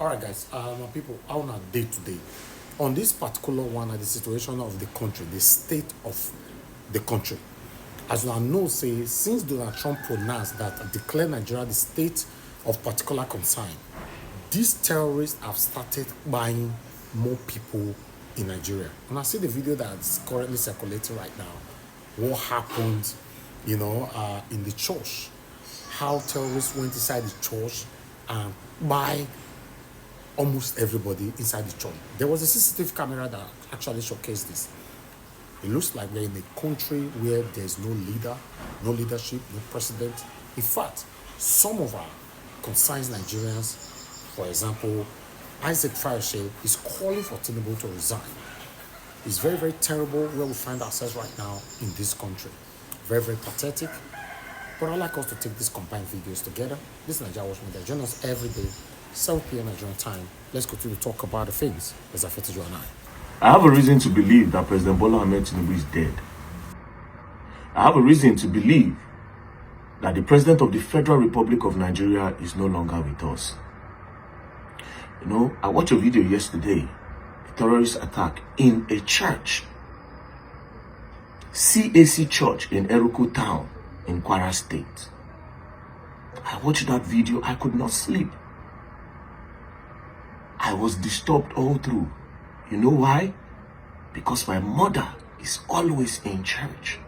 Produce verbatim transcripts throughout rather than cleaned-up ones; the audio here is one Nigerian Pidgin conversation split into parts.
All right, guys, uh, my people, how una dey today? On this particular one, na the situation of the country, the state of the country. As una know say, since Donald Trump pronounced that declare Nigeria the state of particular concern, these terrorists have started buying more people in Nigeria. Una see the video that's currently circulating right now, what happened, you know, uh, in the church, how terrorists went inside the church and buy almost everybody inside the church. There was a C C T V camera that actually showcased this. It looks like we're in a country where there's no leader, no leadership, no president. In fact, some of our concerned Nigerians, for example, Isaac Fayose, is calling for Tinubu to resign. It's very, very terrible where we find ourselves right now in this country. Very, very pathetic. But I'd like us to take these combined videos together. This is Naija Watch Media. Join us every day, seven p.m. Nigerian time. Let's continue to talk about the things that's affected you and I. I have a reason to believe that President Bola Ahmed Tinubu is dead. I have a reason to believe that the President of the Federal Republic of Nigeria is no longer with us. You know, I watched a video yesterday, a terrorist attack in a church, C A C church in Eruku town in Kwara State. I watched that video, I could not sleep. I was disturbed all through. You know why? Because my mother is always in church.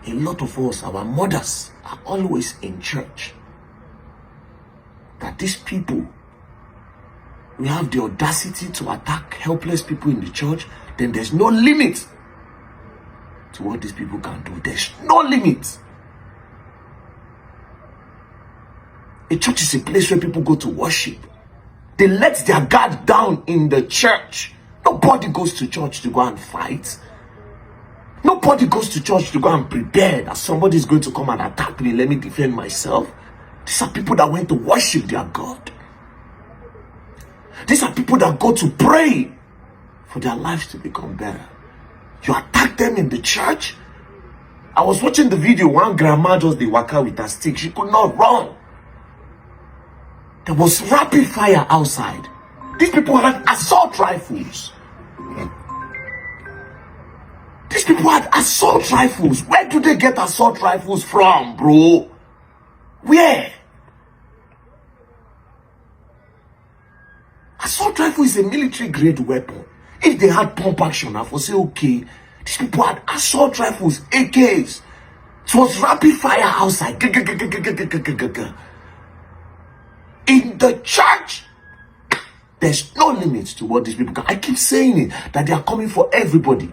A lot of us, our mothers are always in church. That these people, we have the audacity to attack helpless people in the church, then there's no limit to what these people can do. There's no limit. A church is a place where people go to worship. They let their guard down in the church. Nobody goes to church to go and fight. Nobody goes to church to go and prepare that somebody is going to come and attack me. Let me defend myself. These are people that went to worship their God. These are people that go to pray for their lives to become better. You attack them in the church. I was watching the video. One grandma just dey waka with her stick. She could not run. There was rapid fire outside. These people had assault rifles. These people had assault rifles. Where do they get assault rifles from, bro? Where? Assault rifle is a military grade weapon. If they had pump action, I for say, okay, these people had assault rifles, A Ks. It was rapid fire outside. In the church, there's no limit to what these people can. I keep saying it, that they are coming for everybody.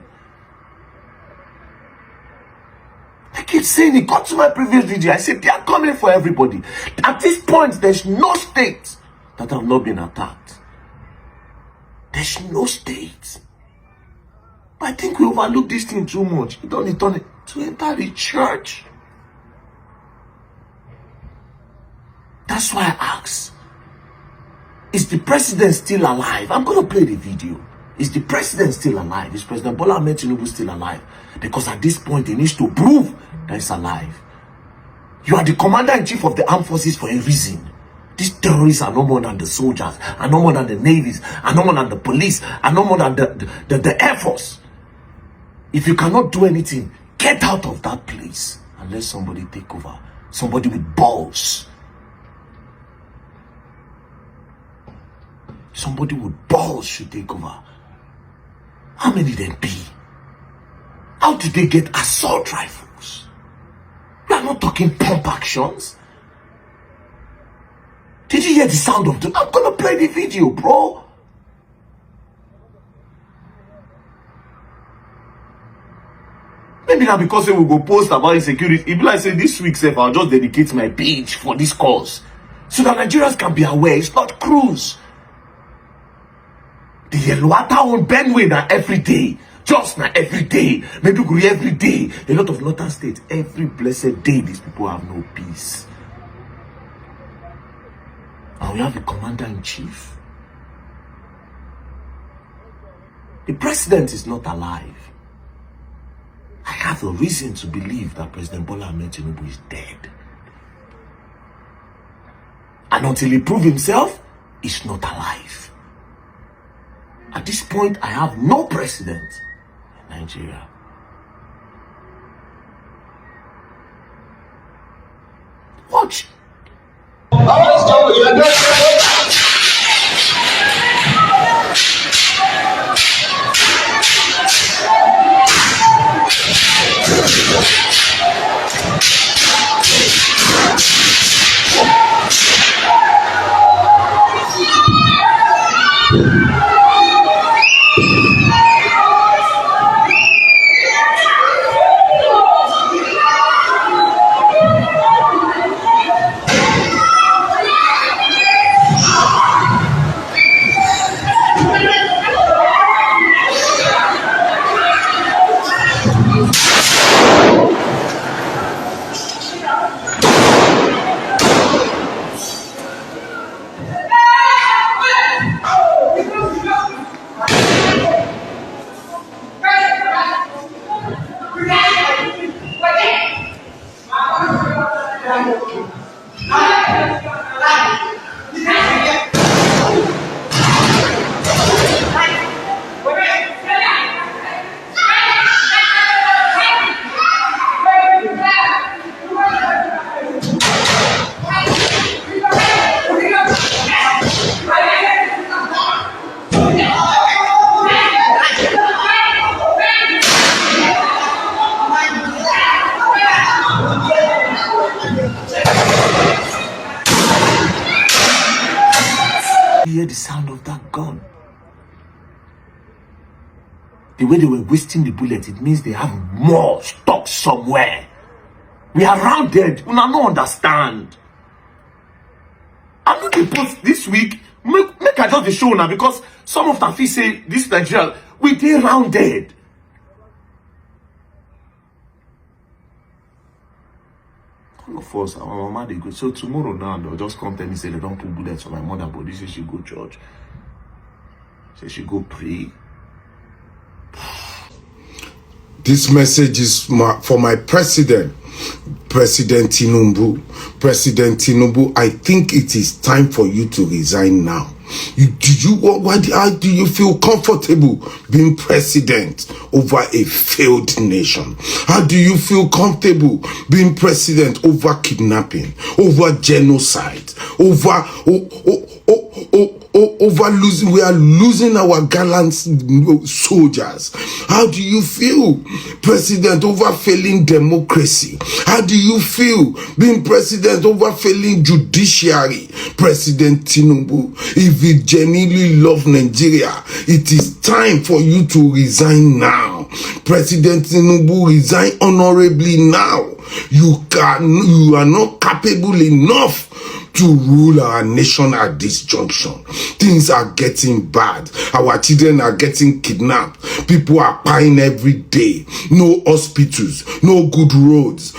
I keep saying it. Go to my previous video. I said they are coming for everybody. At this point, there's no state that have not been attacked. There's no state. But I think we overlook this thing too much. You don't turn it to enter the church. That's why I ask, is the president still alive? I'm going to play the video. Is the president still alive? Is President Bola Ahmed Tinubu still alive? Because at this point, he needs to prove that he's alive. You are the commander in chief of the armed forces for a reason. These terrorists are no more than the soldiers, are no more than the navies, are no more than the police, are no more than the, the, the, the air force. If you cannot do anything, get out of that place and let somebody take over. Somebody with balls. Somebody with balls should take over. How many there be? How did they get assault rifles? We are not talking pump actions. Did you hear the sound of the? I'm gonna play the video, bro. Maybe now because we go post about insecurity, e be like say this week sef, I'll just dedicate my page for this cause so that Nigerians can be aware. It's not cruise. The Yellow Water on Benue na every day. Just na every day. Maiduguri every day. A lot of northern states, every blessed day, these people have no peace. And we have a commander in chief. The president is not alive. I have a reason to believe that President Bola Ahmed Tinubu is dead. And until he prove himself, he's not alive. At this point, I have no precedent in Nigeria. Watch. Hear the sound of that gun. The way they were wasting the bullet, it means they have more stock somewhere. We are rounded. Una no understand. I know they post this week. Make, make I just dey show now because some of them feel say this Nigeria, we dey rounded. All of us, our mama dey go. So tomorrow now, they'll just come tell me say they don't put bullet for my mother body. Say she go church. Say she go pray. This message is my, for my president, President Tinubu. President Tinubu, I think it is time for you to resign now. You, do you what? Why do, how do you feel comfortable being president over a failed nation? How do you feel comfortable being president over kidnapping, over genocide, over o- o- o- o- over losing? We are losing our gallant soldiers. How do you feel, president, over failing democracy? How do you feel being president over failing judiciary? President Tinubu, if you genuinely love Nigeria, it is time for you to resign now. President Tinubu, resign honorably now. You can, you are not capable enough to rule our nation at this junction. Things are getting bad. Our children are getting kidnapped. People are dying every day. No hospitals, no good roads.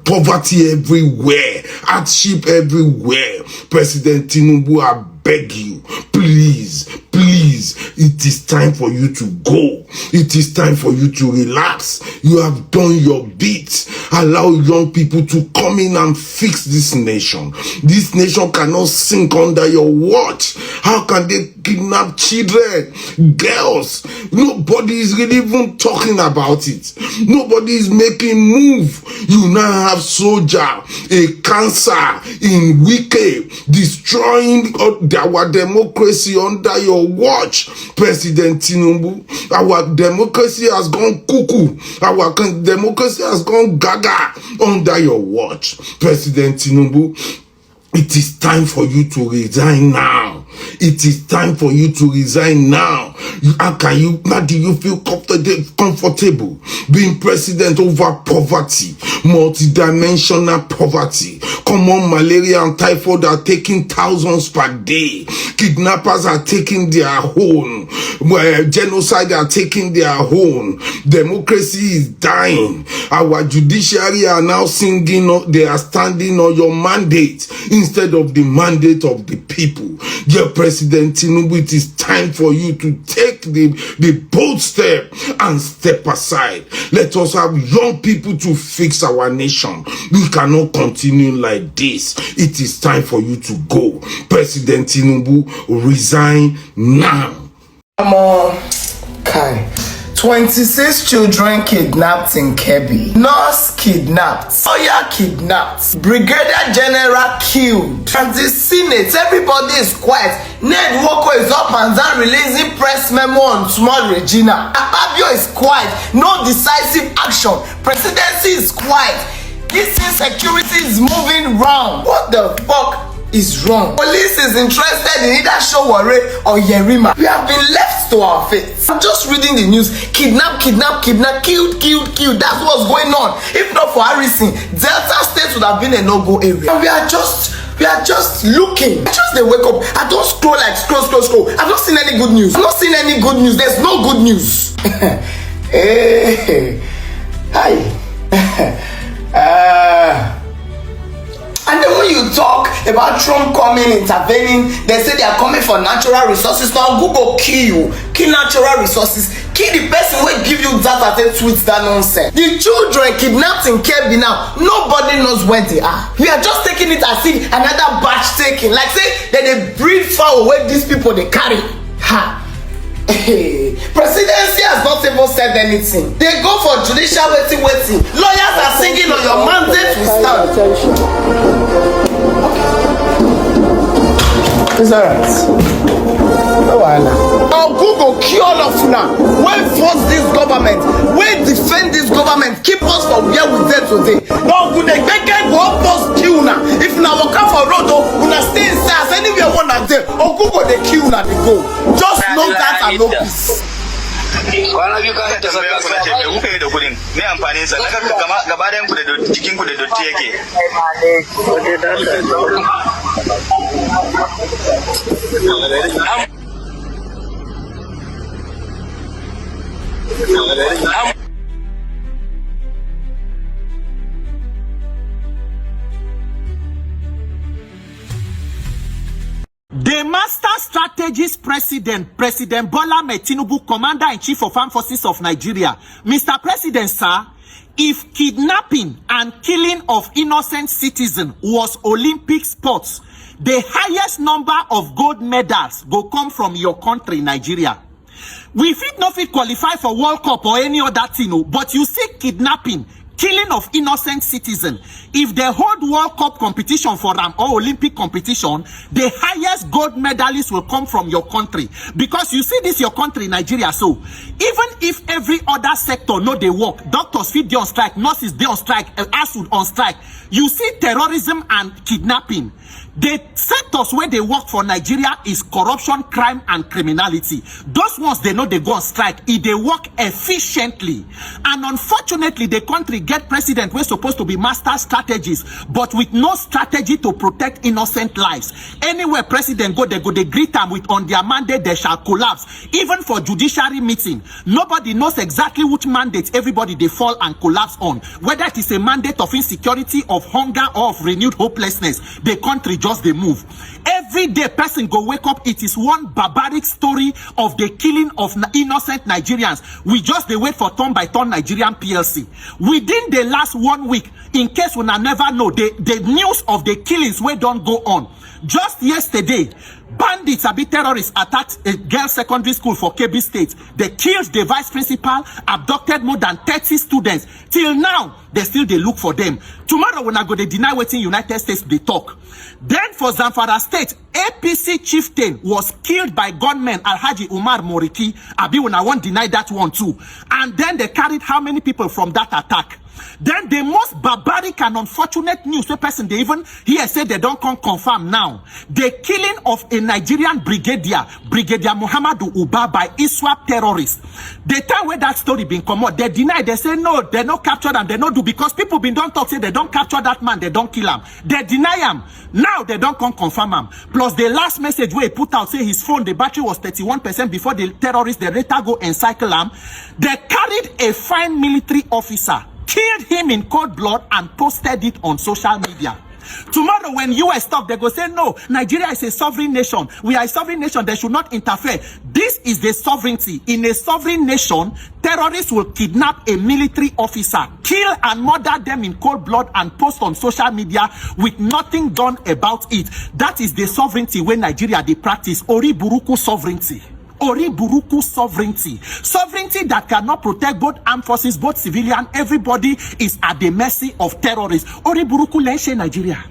Poverty everywhere, hardship everywhere. President Tinubu, I beg you, please, please, it is time for you to go. It is time for you to relax. You have done your bit. Allow young people to come in and fix this nation. This nation cannot sink under your watch. How can they kidnap children, girls? Nobody is really even talking about it. Nobody is making move. You now have soldier, a cancer in Wike, destroying uh, our democracy under your watch, President Tinubu. Our democracy has gone cuckoo. Our con- democracy has gone gaga under your watch, President Tinubu. It is time for you to resign now. It is time for you to resign now. You, how can you? How do you feel comfortable, comfortable being president over poverty, multidimensional poverty? Common malaria and typhoid are taking thousands per day. Kidnappers are taking their own. Well, genocide are taking their own. Democracy is dying. Our judiciary are now singing. They are standing on your mandate instead of the mandate of the people. Dear President Tinubu, it is time for you to take the, the bold step and step aside. Let us have young people to fix our nation. We cannot continue like this. It is time for you to go. President Tinubu, resign now. Omo, Kai. Twenty-six children kidnapped in Kebbi. Nurse kidnapped. Lawyer kidnapped. Brigadier General killed. And the Senate, everybody is quiet. Ned Nwoko is up and down releasing press memo on small Regina. Akpabio is quiet. No decisive action. Presidency is quiet. This insecurity is moving round. What the fuck is wrong? Police is interested in either Sowore or Yerima. We have been left to our fate. I'm just reading the news. Kidnap, kidnap, kidnap, killed, killed, killed. That's what's going on. If not for Harrison, Delta State would have been a no-go area. And we are just, we are just looking. I just dey wake up. I don scroll like scroll, scroll, scroll. I've not seen any good news. I've not seen any good news. There's no good news. Hey, hi. uh, and then when you talk about Trump coming, intervening, they say they are coming for natural resources. Now Google kill you, kill natural resources, kill the person wey give you that and take tweet that nonsense. The children kidnapped in Kebbi now, nobody knows where they are. We are just taking it as if another batch taking. Like say that they breed fowl where these people they carry. Ha! Presidency has not even said anything. They go for judicial waiting, waiting. Lawyers are singing on your mandate, we stand. It's alright. No wahala. Ogun go kill all of una. Wey force this government, wey defend this government, keep us for where we dey today. Ogun dey gbege go almost kill una. If una waka for road o, una stay inside. As anywhere una dey, Ogun go dey kill una dey go. Just know that and no peace. Kwana biyu ka haddasa kasuwa. Me kuka yi da kudin? Me amfanin sa? Naga gaba gaba ɗayan ku da dotti, jikin ku da dotti yake. The master strategist president, President Bola Ahmed Tinubu, commander in chief of armed forces of Nigeria. Mister President, sir, if kidnapping and killing of innocent citizen was Olympic sports, the highest number of gold medals go come from your country, Nigeria. We fit no fit qualify for World Cup or any other thing, oh, but you see kidnapping, killing of innocent citizen. If they hold World Cup competition for am or Olympic competition, the highest gold medalist will come from your country. Because you see this your country, Nigeria, so even if every other sector no dey work, doctors fit dey on strike, nurses dey on strike, uh, asuu on strike, you see terrorism and kidnapping. The sectors where they work for Nigeria is corruption, crime, and criminality. Those ones they know they go on strike. If they work efficiently, and unfortunately, the country get president we're supposed to be master strategists, but with no strategy to protect innocent lives. Anywhere president go, they go they greet them with on their mandate they shall collapse. Even for judiciary meeting, nobody knows exactly which mandate everybody they fall and collapse on. Whether it is a mandate of insecurity, of hunger, or of renewed hopelessness, the country just they move. Every day, person go wake up. It is one barbaric story of the killing of innocent Nigerians. We just they wait for turn by turn Nigerian P L C. Within the last one week, in case una never know, the, the news of the killings wey don go on. Just yesterday, bandits abi terrorists attacked a girls' secondary school for Kebbi State. They killed the vice principal, abducted more than thirty students. Till now, they still dey look for them. Tomorrow, una go dey deny wetin United States dey talk. Then for Zamfara State, A P C chieftain was killed by gunmen Alhaji Umar Moriki. Abi una wan deny that one too? And then they carried how many people from that attack? Then the most barbaric and unfortunate news wey person dey even hear say they don come confirm now. The killing of a Nigerian brigadier, Brigadier Muhammadu Uba, by ISWAP terrorists. The time wey that story been comot, they deny, they say no, they no capture am, they no do, because people been don talk say they don capture that man, they don kill am. They deny am. Now they don come confirm am. Plus the last message wey he put out say his phone, the battery was thirty-one percent before the terrorists, they later go encircle am. They carried a fine military officer, killed him in cold blood and posted it on social media. Tomorrow, when U S talk, they go say, "No, Nigeria is a sovereign nation. We are a sovereign nation. They should not interfere." This is the sovereignty. In a sovereign nation, terrorists will kidnap a military officer, kill and murder them in cold blood, and post on social media with nothing done about it. That is the sovereignty wey Nigeria dey practice. Ori buruku sovereignty. Ori buruku sovereignty. Sovereignty that cannot protect both armed forces, both civilian. Everybody is at the mercy of terrorists. Ori buruku lẹ ń ṣe Nigeria.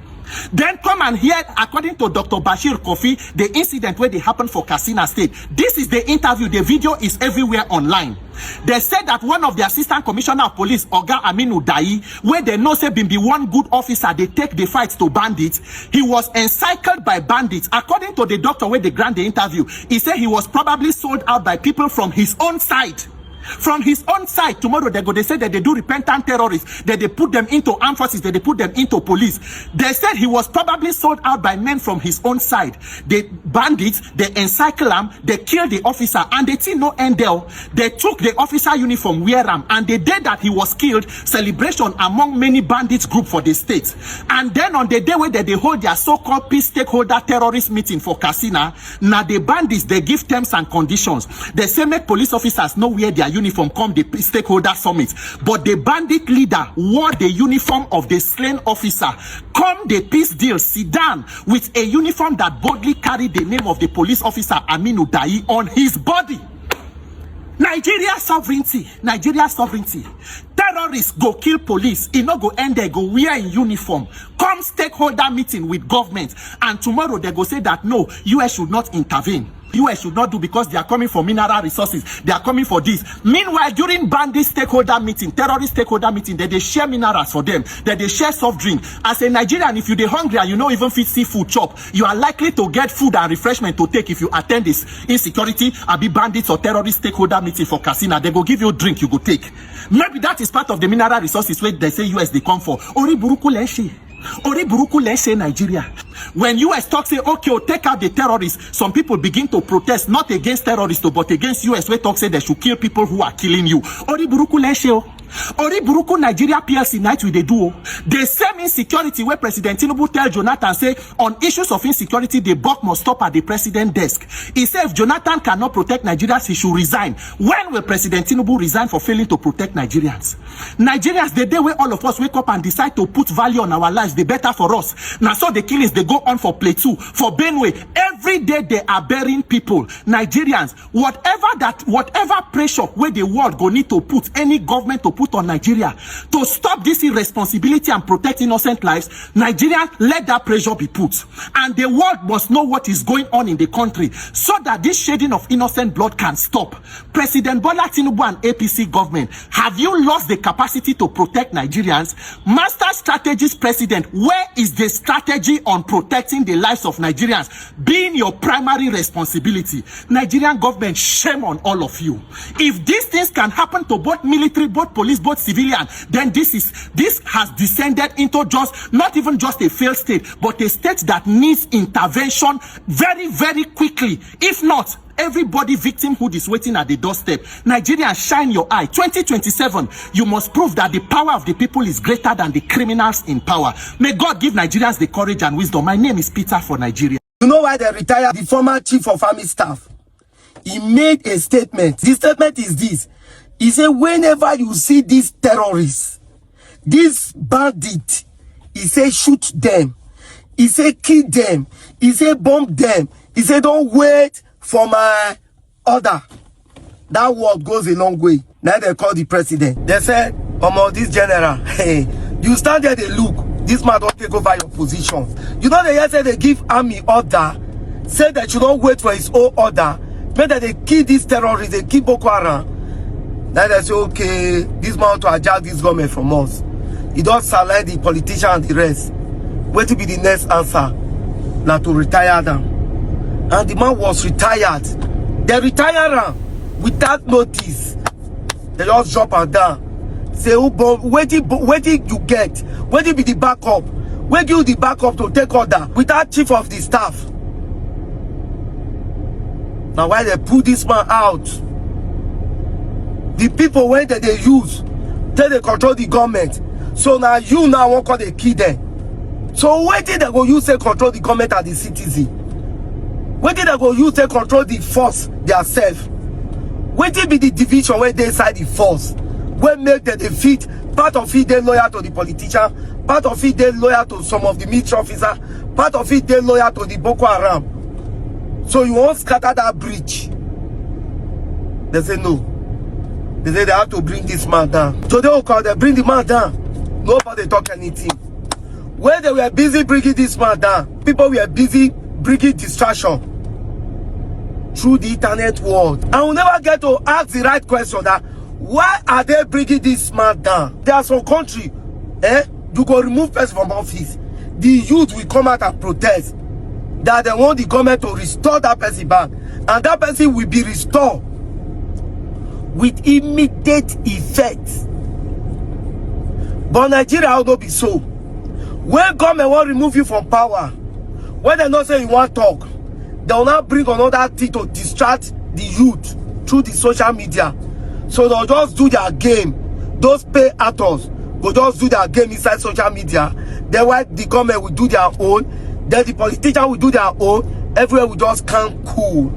Then come and hear, according to Doctor Bashir Kofi, the incident where they happened for Katsina State. This is the interview. The video is everywhere online. They said that one of the assistant commissioner of police, Oga Aminu Dai, where they know say been be one good officer, they take the fight to bandits. He was encircled by bandits. According to the doctor where they grant the interview, he said he was probably sold out by people from his own side. From his own side, tomorrow they go, they say that they do repentant terrorists, that they put them into armed forces, that they put them into police. They said he was probably sold out by men from his own side. The bandits, they encircle him, they kill the officer, and the thing no end there. They took the officer uniform, wear him, and the day that he was killed, celebration among many bandits group for the state. And then on the day where they, they hold their so-called peace stakeholder terrorist meeting for Katsina, now the bandits, they give terms and conditions. They say make police officers no wear their uniform come the stakeholder summit. But the bandit leader wore the uniform of the slain officer, come the peace deal, sit down with a uniform that boldly carried the name of the police officer Aminu Dai on his body. Nigeria sovereignty, Nigeria sovereignty. Terrorists go kill police, e no go end there, go wear in uniform, come stakeholder meeting with government, and tomorrow they go say that no, U S should not intervene. U S should not do because they are coming for mineral resources. They are coming for this. Meanwhile, during bandit stakeholder meeting, terrorist stakeholder meeting, they, they share minerals for them. They, they share soft drink. As a Nigerian, if you dey hungry and you no even fit see food chop, you are likely to get food and refreshment to take if you attend this insecurity, abi bandits or terrorist stakeholder meeting for Katsina. They go give you drink, you go take. Maybe that is part of the mineral resources where they say U S they come for. Ori buruku lẹ ń ṣe. Ori buruku lẹ ń ṣe Nigeria. When U S talk say, "Okay, oh, take out the terrorists," some people begin to protest, not against terrorists, oh, but against U S wey talk say they should kill people who are killing you. Ori buruku lẹ ń ṣe o. Ori buruku Nigeria P L C night we dey do o. The same insecurity where President Tinubu tell Jonathan say on issues of insecurity, the buck must stop at the president desk. He say if Jonathan cannot protect Nigerians, he should resign. When will President Tinubu resign for failing to protect Nigerians? Nigerians, the day where all of us wake up and decide to put value on our lives, the better for us. Now so the killings they go on for Plateau, for Benue. Every day they are burying people. Nigerians, whatever that, whatever pressure where the world go need to put, any government to put on Nigeria to stop this irresponsibility and protect innocent lives, Nigerians, let that pressure be put. And the world must know what is going on in the country so that this shedding of innocent blood can stop. President Bola Tinubu and A P C government, have you lost the capacity to protect Nigerians? Master strategist president, where is the strategy on protecting the lives of Nigerians being your primary responsibility? Nigerian government, shame on all of you. If these things can happen to both military, both police, both civilian, then this is, this has descended into just, not even just a failed state, but a state that needs intervention very, very quickly. If not, everybody victimhood is waiting at the doorstep. Nigerians, shine your eye. Twenty twenty-seven, you must prove that the power of the people is greater than the criminals in power. May God give Nigerians the courage and wisdom. My name is Peter for Nigeria. You know why they retire the former chief of army staff? He made a statement. The statement is this. He said, "Whenever you see these terrorists, these bandits," he said, "shoot them." He said, "Kill them." He said, "Bomb them." He said, "Don't wait for my order." That word goes a long way. Now they call the president. They said, "Omo, this general, hey, you stand there, they look. This man don't take over your position." You know, they hear say they give army order, say that you don't wait for his own order. Make that they kill these terrorists, they kill Boko Haram. Now they say, "Okay, this man to hijack this government from us." He don't select the politician and the rest. What will be the next answer? Now to retire them. And the man was retired. They retire him without notice. They just drop and down. Say, "Who bomb? Where did, where did you get? Where did be the backup? Where give you the backup to take order without chief of the staff?" Now why they pull this man out? The people when they, they use, they, they control the government. So now you now won't call the kid them. So wetin dem go use take control the government and the citizen? Wetin dem go use take control the force theirself? Wetin be the division wey dey inside the force wey make dem dey fit, part of it dey loyal to the politician, part of it dey loyal to some of the military officer, part of it dey loyal to the Boko Haram? So you wan scatter that bridge? They say no. They say they have to bring this man down. Today we call them, bring the man down. Nobody talk anything. When they were busy bringing this man down, people were busy bringing distraction through the internet world. And we never get to ask the right question that why are they bringing this man down? There are some country, eh, you go remove person from office. The youth will come out and protest that they want the government to restore that person back. And that person will be restored with immediate effect. But Nigeria will not be so. When government wan remove you from power, when dem know say you wan talk, dem will now bring another thing to distract the youth through the social media. So they'll just do their game. Those pay actors go just do their game inside social media. Then while the government will do their own, then the politician will do their own. Everywhere will just calm cool.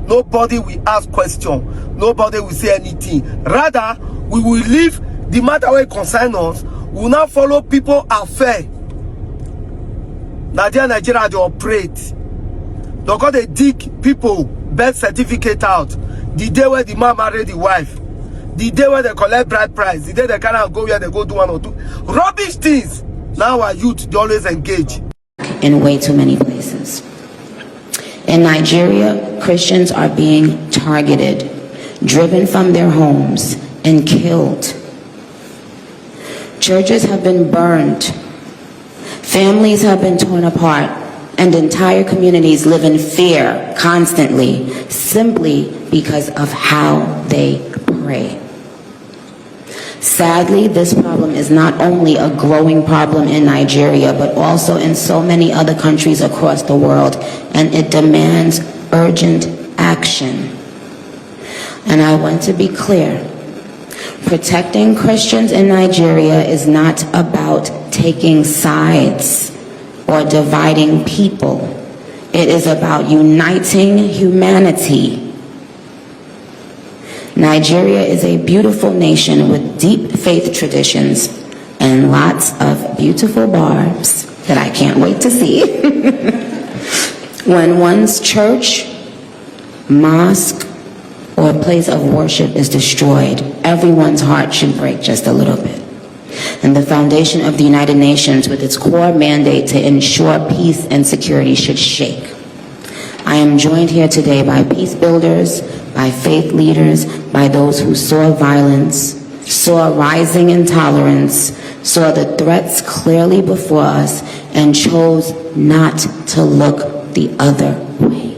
Nobody will ask question. Nobody will say anything. Rather, we will leave the matter wey concern us. We will now follow people affair. Na there Nigeria dey operate. Dem come dey dig people birth certificate out the day wey the man marry the wife, the day wey dem collect bride price, the day dem carry am go where dem go do one or two rubbish things. Na our youth dey always engage. In way too many places. In Nigeria, Christians are being targeted, driven from their homes, and killed. Churches have been burned. Families have been torn apart, and entire communities live in fear constantly simply because of how they pray. Sadly, this problem is not only a growing problem in Nigeria, but also in so many other countries across the world, and it demands urgent action. And I want to be clear, protecting Christians in Nigeria is not about taking sides or dividing people. It is about uniting humanity. Nigeria is a beautiful nation with deep faith traditions and lots of beautiful barbs that I can't wait to see. When one's church, mosque, or place of worship is destroyed, everyone's heart should break just a little bit. And the foundation of the United Nations, with its core mandate to ensure peace and security, should shake. I am joined here today by peace builders, by faith leaders, by those who saw violence, saw rising intolerance, saw the threats clearly before us, and chose not to look the other way.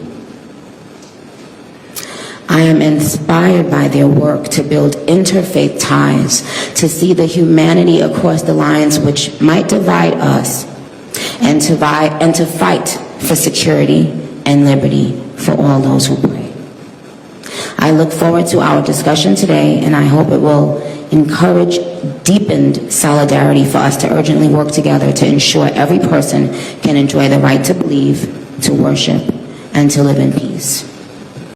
I am inspired by their work to build interfaith ties, to see the humanity across the lines which might divide us, and to, vi- and to fight for security and liberty for all those who pray. I look forward to our discussion today, and I hope it will encourage deepened solidarity for us to urgently work together to ensure every person can enjoy the right to believe, to worship, and to live in peace.